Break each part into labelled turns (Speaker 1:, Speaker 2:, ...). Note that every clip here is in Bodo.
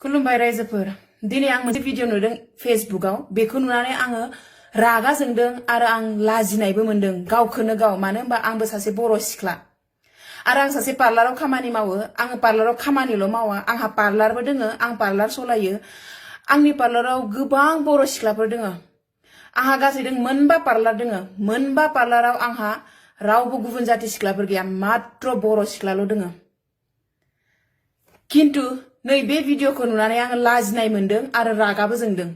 Speaker 1: खुलुमबाय रायजोफोर दिनै आं मोनसे भिडिअ नुदों फेसबुकआव बेखौ नुनानै आङो रागा जोंदों आरो आं लाजिनायबो मोनदों गावखौनो गाव मानो होनबा आंबो सासे बर' सिख्ला आरो आं सासे पार्लाराव खामानि मावो आङो पार्लाराव खामानिल' मावा आंहा पार्लारबो दोङो आं पार्लार सलायो आंनि पार्लाराव गोबां बर' सिख्लाफोर दोङो आंहा गासै मोनबा पार्लार दोङो मोनबा पार्लाराव आंहा रावबो गुबुन जाति सिख्लाफोर गैया मात्र बर' सिख्लाल' दोङो किन्तु नै बे भिडिअखौ नुनानै आङो लाजिनाय मोनदों आरो रागाबो जोंदों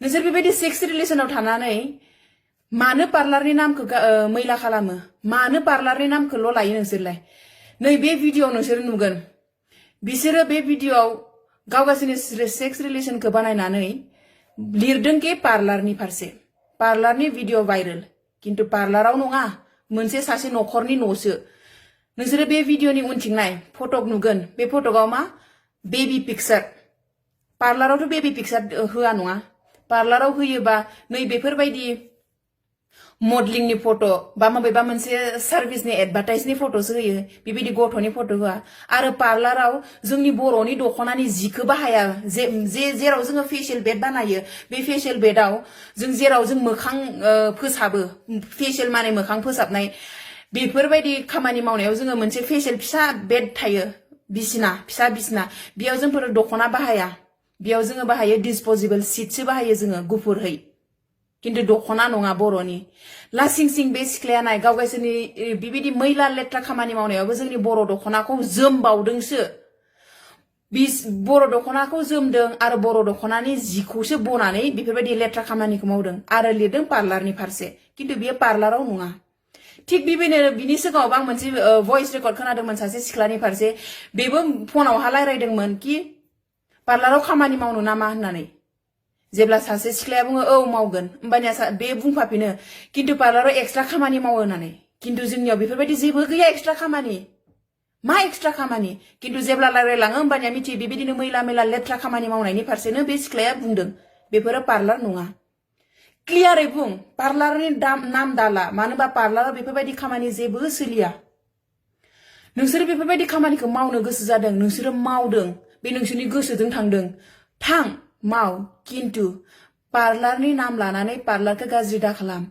Speaker 1: नोंसोर बेबायदि सेक्स रिलेशनाव थानानै मानो पार्लारनि नामखौ मैला खालामो मानो पार्लारनि नामखौल' लायो नोंसोरलाय नै बे भिडिअआव नोंसोर नुगोन बिसोरो बे भिडिअआव गावगासिनि सेक्स रिलेशनखौ बानायनानै लिरदों के पार्लारनि फारसे पार्लारनि भिडिअ भाइरेल किन्तु पार्लाराव नङा मोनसे सासे नखरनि न'सो नोंसोरो बे भिडिअनि उनथिं नाय फटक नुगोन बे फटकआव मा बेबी पिक्चार पार्लारावथ' बेबी पिक्चार होआ नङा पार्लाराव होयोबा नै बेफोरबायदि मडलिंनि फट' बा माबेबा मोनसे सार्भिसनि एडभार्टाइजनि फट'सो होयो बेबायदि गथ'नि फट' होआ आरो पार्लाराव जोंनि बर'नि दख'नानि जिखौ बाहाया जेराव जोङो फेशियल बेड बानायो बे फेशियल बेडआव जों जेराव जों मोखां फोसाबो फेशियल माने मोखां फोसाबनाय बेफोरबायदि खामानि मावनायाव जोङो मोनसे फेशियल फिसा बेड थायो बिसिना फिसा बिसिना बेयाव जोंफोर दख'ना बाहाया बेयाव जोङो बाहायो डिसपोजेबल सीटसो बाहायो जोङो गुफुरहै किन्तु दख'ना नङा बर'नि लासिं सिं बे सिख्लाया नाय गावगायसोरनि बेबायदि मैला लेथ्रा खामानि मावनायावबो जोंनि बर' दख'नाखौ जोमबावदोंसो बर' दख'नाखौ जोमदों आरो बर' दख'नानि जिखौसो बनानै बेफोरबायदि लेथ्रा खामानिखौ मावदों आरो लिरदों पार्लारनि फारसे किन्तु बेयो पार्लाराव नङा थिक बेबायदिनो बिनि सिगाङावबो आं मोनसे भइस रेकर्ड खोनादोंमोन सासे सिख्लानि फारसे बेबो फनावहा रायलायदोंमोन कि पार्लाराव खामानि मावनो नामा होननानै जेब्ला सासे सिख्लाया बुङो औ मावगोन होमबानिया बे बुंफाफिनो किन्तु पार्लाराव एक्सट्रा खामानि मावो होननानै किन्तु जोंनियाव बेफोरबायदि जेबो गैया एक्सट्रा खामानि मा एक्सट्रा खामानि किन्तु जेब्ला रायलायलाङो होमबानिया मिथियो बेबायदिनो मैला मैला लेथ्रा खामानि मावनायनि फारसेनो बे सिख्लाया बुंदों बेफोरो पार्लार नङा क्लियारै बुं पार्लारनि नाम दाला मानो होनबा पार्लाराव बेफोरबायदि खामानि जेबो सोलिया नोंसोर बेफोरबायदि खामानिखौ मावनो गोसो जादों नोंसोर मावदों बे नोंसोरनि गोसोजों थांदों थां माव किन्तु पार्लारनि नाम लानानै पार्लारखौ गाज्रि दाखालाम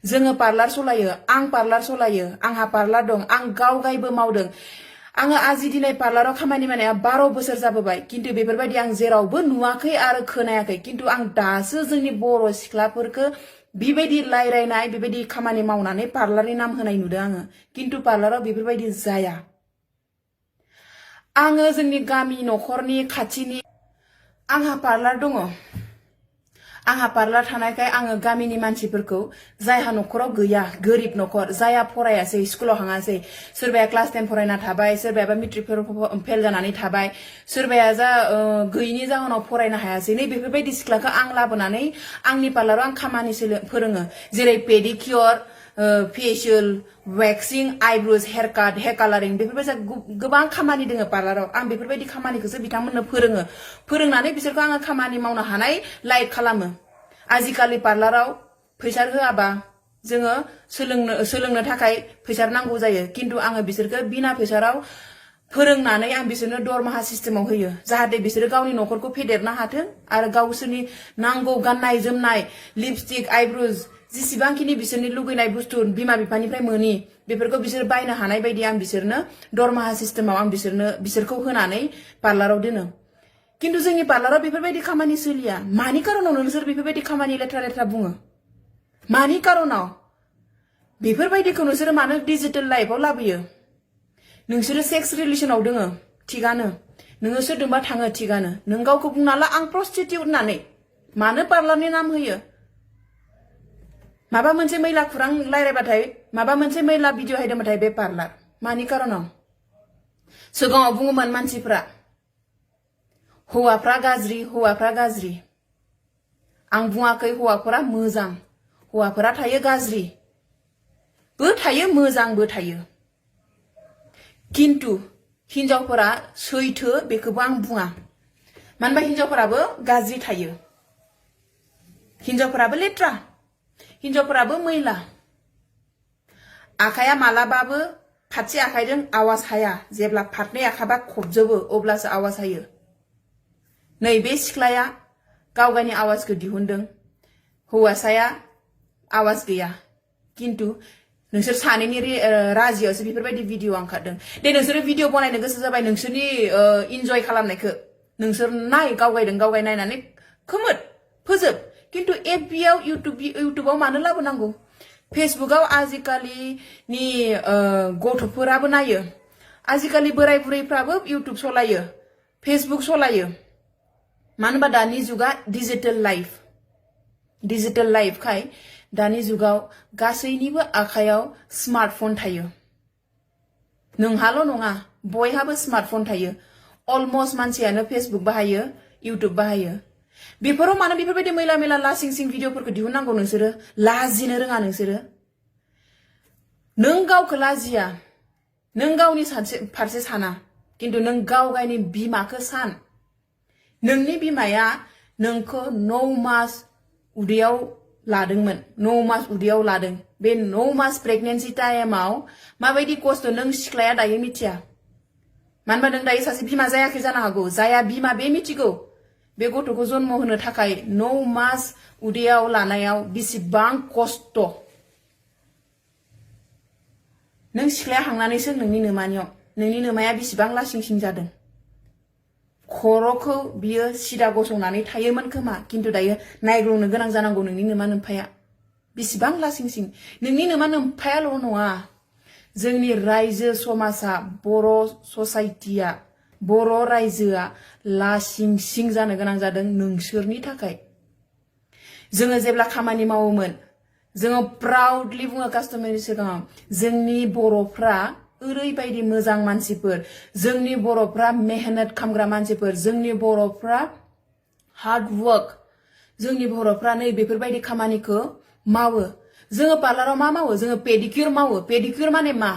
Speaker 1: जोङो पार्लार सलायो आं पार्लार सलायो आंहा पार्लार दं आं गावगायबो मावदों आङो आजि दिनै पार्लाराव खामानि मावनाया 12 बोसोर जाबोबाय किन्तु बेफोरबायदि आं जेरावबो नुवाखै आरो खोनायाखै किन्तु आं दासो जोंनि बर' सिख्लाफोरखौ बेबायदि रायरायनाय बेबायदि खामानि मावनानै पार्लारनि नाम होनाय नुदों आङो किन्तु पार्लाराव बेफोरबायदि जाया आङो जोंनि गामि नखरनि खाथिनि आंहा पार्लार दङ आंहा पार्लार थानायखाय आङो गामिनि मानसिफोरखौ जायहा नखराव गैया गोरिब नखर जायहा फरायासै स्कुलाव थाङासै सोरबाया क्लास 10 फरायना थाबाय सोरबाया मेट्रिक फेल जानानै थाबाय सोरबाया जा गैयिनि जाहोनाव फरायनो हायासै नै बेफोरबायदि सिख्लाखौ आं लाबोनानै आंनि पार्लाराव आं खामानि फोरोङो जेरै पेडिकियर फेशियल वैक्सिंग आइब्रोज हेयर काट हेयर कालारिं बेफोरबायदि गोबां खामानि दोङो पार्लाराव आं बेफोरबायदि खामानिखौसो बिथांमोननो फोरोंनानै बिसोरखौ आङो खामानि मावनो हानाय लाइक खालामो आजिखालि पार्लाराव फैसा होआबा जोङो सोलोंनो थाखाय फैसा नांगौ जायो किन्तु आङो बिसोरखौ बिना फैसाराव फोरोंनानै आं बिसोरनो दरमाहा सिस्टेमाव होयो जाहाथे बिसोरो गावनि नखरखौ फेदेरनो हाथों आरो गावसोरनि नांगौ गाननाय जोमनाय लिपस्टिक आइब्रोज जेसेबांखिनि बिसोरनि लुगैनाय बुस्थु बिमा बिफानिफ्राय मोनि बेफोरखौ बिसोर बायनो हानाय बायदि आं बिसोरनो दरमाहा सिस्टेमाव आं बिसोरखौ होनानै पार्लाराव दोनो किन्तु जोंनि पार्लाराव बेफोरबायदि खामानि सोलिया मानि कारनाव नोंसोर बेफोरबायदि खामानि लेथ्रा लेथ्रा बुङो मानि कारनाव बेफोरबायदिखौ नोंसोर मानो डिजिटेल लाइफआव लाबोयो नोंसोर सेक्स रिलेशनाव दोङो थिगानो नोङो सोरजोंबा थाङो थिगानो नों गावखौ बुंना ला आं प्रस्टिटिउट होननानै मानो पार्लारनि नाम होयो माबा मोनसे मैला खुरां रायलायबाथाय माबा मोनसे मैला भिडिअ हायदोंबाथाय बे पार्लार मानि कारनाव सिगाङाव बुङोमोन मानसिफ्रा हौवाफ्रा गाज्रि आं बुङाखै हौवाफोरा मोजां हौवाफोरा थायो गाज्रिबो थायो मोजांबो थायो किन्तु हिनजावफोरा सैथो बेखौबो आं बुङा मानोबा हिनजावफोराबो गाज्रि थायो हिनजावफोराबो लेथ्रा हिनजावफोराबो मैला आखाया मालाबाबो फारसे आखाइजों आवाज हाया जेब्ला फारनै आखाबा खबजोबो अब्लासो आवाज हायो नै बे सिख्लाया गाव गावनि आवाजखौ दिहुनदों हौवासाया आवाज गैया किन्तु नोंसोर सानैनि राजियावसो बेफोरबायदि भिडिअ ओंखारदों दे नोंसोर भिडिअ बनायनो गोसो जाबाय नोंसोरनि इन्जय खालामनायखौ नोंसोर नाय गावगाय नायनानै खोमोद फोजोब किन्तु एफबिआव इउटुबाव मानो लाबोनांगौ फेसबुकाव आजिखालिनि गथ'फोराबो नायो आजिखालि बोराय बुरैफ्राबो इउटुब सलायो फेसबुक सलायो मानो होनबा दानि जुगा डिजिटेल लाइफ खाय दानि जुगाव गासैनिबो आखायाव स्मार्टफन थायो नोंहाल' नङा बयहाबो स्मार्टफन थायो अलमोस्ट मानसियानो फेसबुक बाहायो इउटुब बाहायो बेफोराव मानो बेफोरबायदि मैला मैला लासिं सिं भिडिअफोरखौ दिहुननांगौ नोंसोरो लाजिनो रोङा नोंसोरो नों गावखौ लाजिया नों गावनि फारसे साना किन्तु नों गाव गावनि बिमाखौ सान नोंनि बिमाया नोंखौ 9 मास उदैयाव लादोंमोन 9 मास उदैयाव लादों बे 9 मास प्रेगनेन्सि टाइमाव माबायदि खस्थ नों सिख्लाया दायो मिथिया मानो होनबा नों दायो सासे बिमा जायाखै जानो हागौ जाया बिमा बे मिथिगौ बे गथ'खौ जन्म होनो थाखाय 9 मास उदैयाव लानायाव बेसेबां खस्थ नों सिख्लाया हांनानैसो नोंनि नोमाया बेसेबां लासिंसिं जादों खर'खौ बियो सिदा गसंनानै थायोमोन खोमा किन्तु दायो नायग्लुंनो गोनां जानांगौ नोंनि नोम्फाया बेसेबां लासिंसिं नोंनि नोम्फायाल' नङा जोंनि रायजो समाजा बर' ससाइटिया बर' रायजोआ लासिंसिं जानो गोनां जादों नोंसोरनि थाखाय जोङो जेब्ला खामानि मावोमोन जोङो प्राउडलि बुङो कास्टमारनि सिगाङाव जोंनि बर'फ्रा ओरैबायदि मोजां मानसिफोर जोंनि बर'फ्रा मेहनत खामग्रा मानसिफोर जोंनि बर'फ्रा हार्ड वर्क जोंनि बर'फ्रा नै बेफोरबायदि खामानिखौ मावो जोङो पार्लाराव मा मावो जोङो पेडिक्युर मावो पेडिक्युर माने मा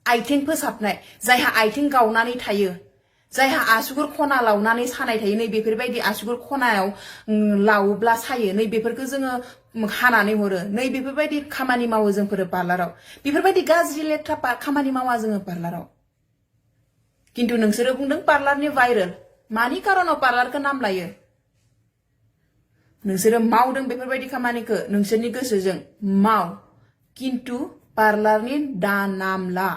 Speaker 1: आथिं फोसाबनाय जायहा आथिं गावनानै थायो जायहा आसुगुर खना लावनानै सानाय थायो नै बेफोरबायदि आसुगुर खनायाव लावोब्ला सायो नै बेफोरखौ जोङो हानानै हरो नै बेफोरबायदि खामानि मावो जोंफोर पार्लाराव बेफोरबायदि गाज्रि लेथ्रा खामानि मावा जोङो पार्लाराव किन्तु नोंसोरो बुंदों पार्लारनि भाइरेल मानि कारनाव पार्लारखौ नाम लायो नोंसोरो मावदों बेफोरबायदि खामानिखौ नोंसोरनि गोसोजों माव किन्तु पार्लारनि दा नाम ला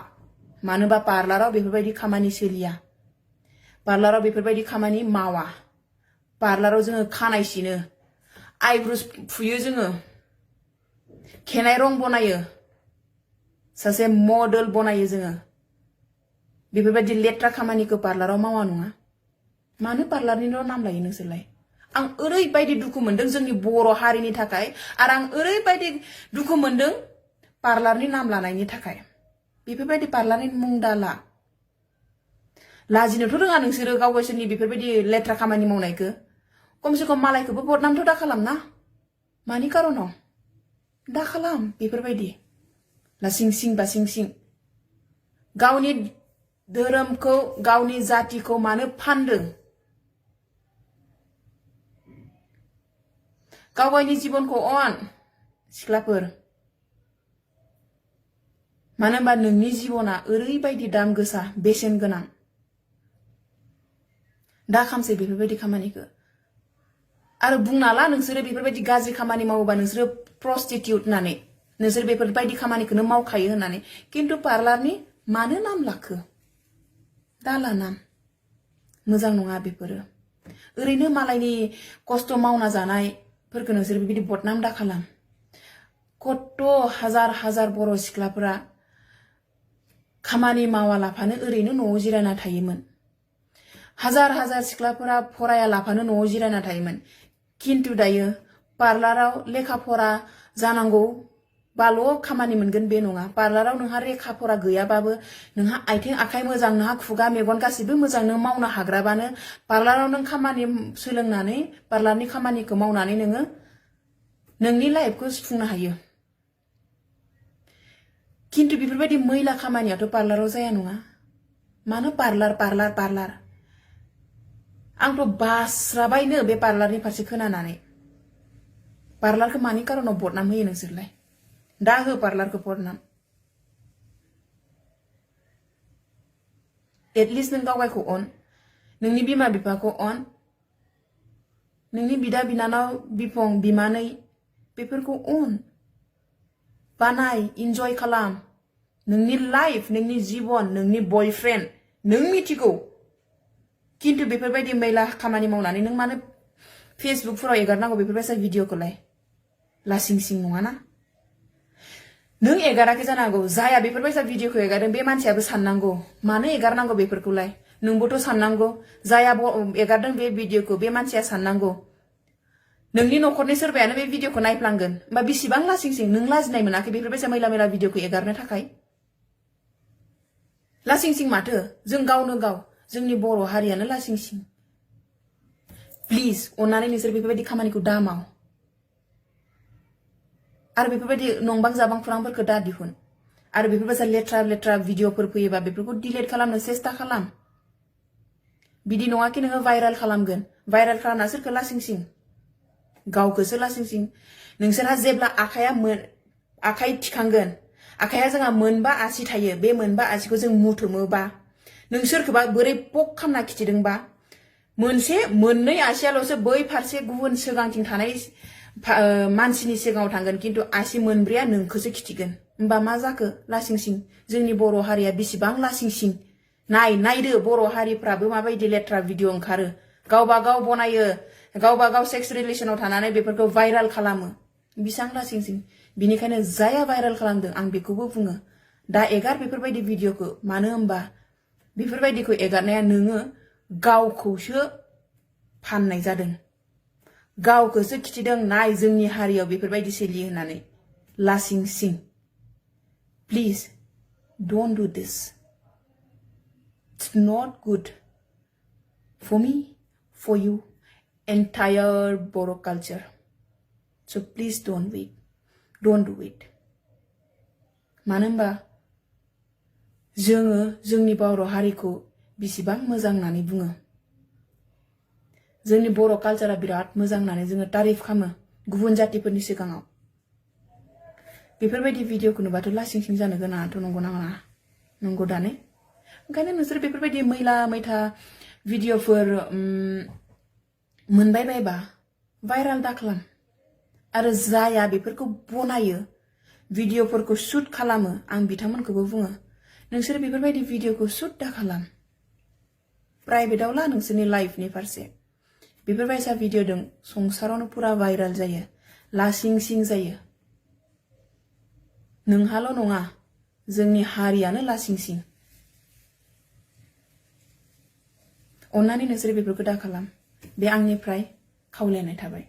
Speaker 1: मानोबा पार्लाराव बेफोरबायदि खामानि सोलिया पार्लाराव बेफोरबायदि खामानि मावा पार्लाराव जोङो खानाय सिनो आइब्रुस फुयो जोङो खेनाय रं बनायो सासे मडेल बनायो जोङो बेफोरबायदि लेथ्रा खामानिखौ पार्लाराव मावा नङा मानो पार्लारनिल' नाम लायो नोंसोरलाय आं ओरैबायदि दुखु मोनदों जोंनि बर' हारिनि थाखाय आरो आं ओरैबायदि दुखु मोनदों पार्लारनि नाम लानायनि थाखाय बेफोरबायदि पार्लारनि मुं दाला लाजिनोथ' रोङा नोंसोरो गाव गावसोरनि बेफोरबायदि लेथ्रा खामानि मावनायखौ खमसे खम मालायखौबो बदनामथ' दा खालाम ना मानि कारनाव दा खालाम बेफोरबायदि लासिं सिं बासिं सिं गावनि धोरोमखौ गावनि जातिखौ मानो फानदों गाव गावनि जिबनखौ अन सिख्लाफोर मानो होनबा नोंनि जिबना ओरैबायदि दाम गोसा बेसेन गोनां दा खामसै बेफोरबायदि खामानिखौ आरो बुंना ला नोंसोरो बेफोरबायदि गाज्रि खामानि मावोबा नोंसोरो प्रस्टिट्युट होननानै नोंसोर बेफोरबायदि खामानिखौनो मावखायो होननानै किन्तु पार्लारनि मानो नाम लाखो दाला नाम मोजां नङा बेफोरो ओरैनो मालायनि खस्थ' मावना जानायफोरखौ नोंसोर बेबायदि बदनाम दा खालाम कत हाजार हाजार बर' सिख्लाफोरा खामानि मावालाफानो ओरैनो न'आव जिरायना थायोमोन हाजार हाजार सिख्लाफोरा फरायालाफानो न'आव जिरायना थायोमोन किन्तु दायो पार्लाराव लेखा फरा जानांगौ बाल' खामानि मोनगोन बे नङा पार्लाराव नोंहा लेखा फरा गैयाबाबो नोंहा आथिं आखाइ मोजां नोंहा खुगा मेगन गासिबो मोजां नों मावनो हाग्राबानो पार्लाराव नों खामानि सोलोंनानै पार्लारनि खामानिखौ मावनानै नोङो नोंनि लाइफखौ सुफुंनो हायो किन्तु बेफोरबायदि मैला खामानियाथ' पार्लाराव जाया नङा मानो पार्लार पार्लार पार्लार आंथ' बास्राबायनो बे पार्लारनि फारसे खोनानानै पार्लारखौ मानि कारनाव बदनाम होयो नोंसोरलाय दा हो पार्लारखौ बदनाम एटलिस्ट नों गावगायखौ अन नोंनि बिमा बिफाखौ अन नोंनि बिदा बिनानाव बिफं बिमानै बेफोरखौ अन बानाय इन्जय खालाम नोंनि लाइफ नोंनि जीवन नोंनि बयफ्रेन्ड नों मिथिगौ किन्तु बेफोरबायदि मैला खामानि मावनानै नों मानो फेसबुकफोराव एगारनांगौ बेफोरबायसा भिडिअखौलाय लासिं सिं नङाना नों एगाराखै जानांगौ जाया बेफोरबायसा भिडिअखौ एगारदों बे मानसियाबो साननांगौ मानो एगारनांगौ बेफोरखौलाय नोंबोथ' साननांगौ जाया एगारदों बे भिडिअखौ बे मानसिया साननांगौ नोंनि न'खरनि सोरबायानो बे भिडिअखौ नायफ्लांगोन होमबा बेसेबां लासिं सिं नों लाजिनाय मोनाखै बेफोरबायसा मैला मैला भिडिअखौ एगारनो थाखाय लासिं सिं माथो जों गावनो गाव जोंनि बर' हारियानो लासिं सिं प्लिज अन्नानै नोंसोर बेफोरबायदि खामानिखौ दा माव आरो बेफोरबायदि नंबां जाबां फुरांफोरखौ दा दिहुन आरो बेफोरबायसा लेथ्रा लेथ्रा भिडिअफोर फैयोबा बेफोरखौ डिलीट खालामनो सेस्था खालाम बिदि नङा कि नोङो भाइरेल खालामगोन भाइरेल खालामना सोरखौ लासिं सिं गावखौसो लासिं सिं नोंसोरहा जेब्ला आखाइ थिखांगोन आखाइया जोंहा मोनबा आसि थायो बे मोनबा आसिखौ जों मुथुमोबा नों सोरखौबा बोरै पक खामना खिथिदोंबा मोननै आसियाल'सो बै फारसे गुबुन सिगांथिं थानाय मानसिनि सिगाङाव थांगोन किन्तु आसि मोनब्रैया नोंखौसो खिथिगोन होमबा मा जाखो लासिं सिं जोंनि बर' हारिया बेसेबां लासिं सिं नायदो बर' हारिफ्राबो माबायदि लेथ्रा भिडिअ ओंखारो गावबा गाव बनायो गावबा गाव सेक्स रिलेशनाव थानानै बेफोरखौ भाइरेल खालामो बेसेबां लासिं सिं बिनिखायनो जाया भाइरेल खालामदों आं बेखौबो बुङो दा एगार बेफोरबायदि भिडिअखौ मानो होमबा बेफोरबायदिखौ एगारनाया नोङो गावखौसो फाननाय जादों गावखौसो खिथिदों नाय जोंनि हारियाव बेफोरबायदि सोलियो होननानै लासिं सिं please don't do this it's not good for me for you entire Bodo culture so please don't do it मानो होनबा जोङो जोंनि बर' हारिखौ बेसेबां मोजां होननानै बुङो जोंनि बर' कालचारा बिराद मोजां होननानै जोङो तारिफ खालामो गुबुन जातिफोरनि सिगाङाव बेफोरबायदि भिडिअखौ नुबाथ' लासिं सिं जानो गोनाङाथ' नंगौना नङा नंगौ दाने ओंखायनो नोंसोर बेफोरबायदि मैला मैथा भिडिअफोर मोनबाय बायबा भाइरेल दा खालाम आरो जाया बेफोरखौ बनायो भिडिअफोरखौ शुट खालामो आं बिथांमोनखौबो बुङो नोंसोर बेफोरबायदि भिडिअखौ शुट दा खालाम प्राइभेटआव ला नोंसोरनि लाइफनि फारसे बेफोरबायसा भिडिअदों संसारावनो पुरा भाइरेल जायो लासिं सिं जायो नोंहाल' नङा जोंनि हारियानो लासिं सिं अन्नानै नोंसोर बेफोरखौ दा खालाम बे आंनिफ्राय खावलायनाय थाबाय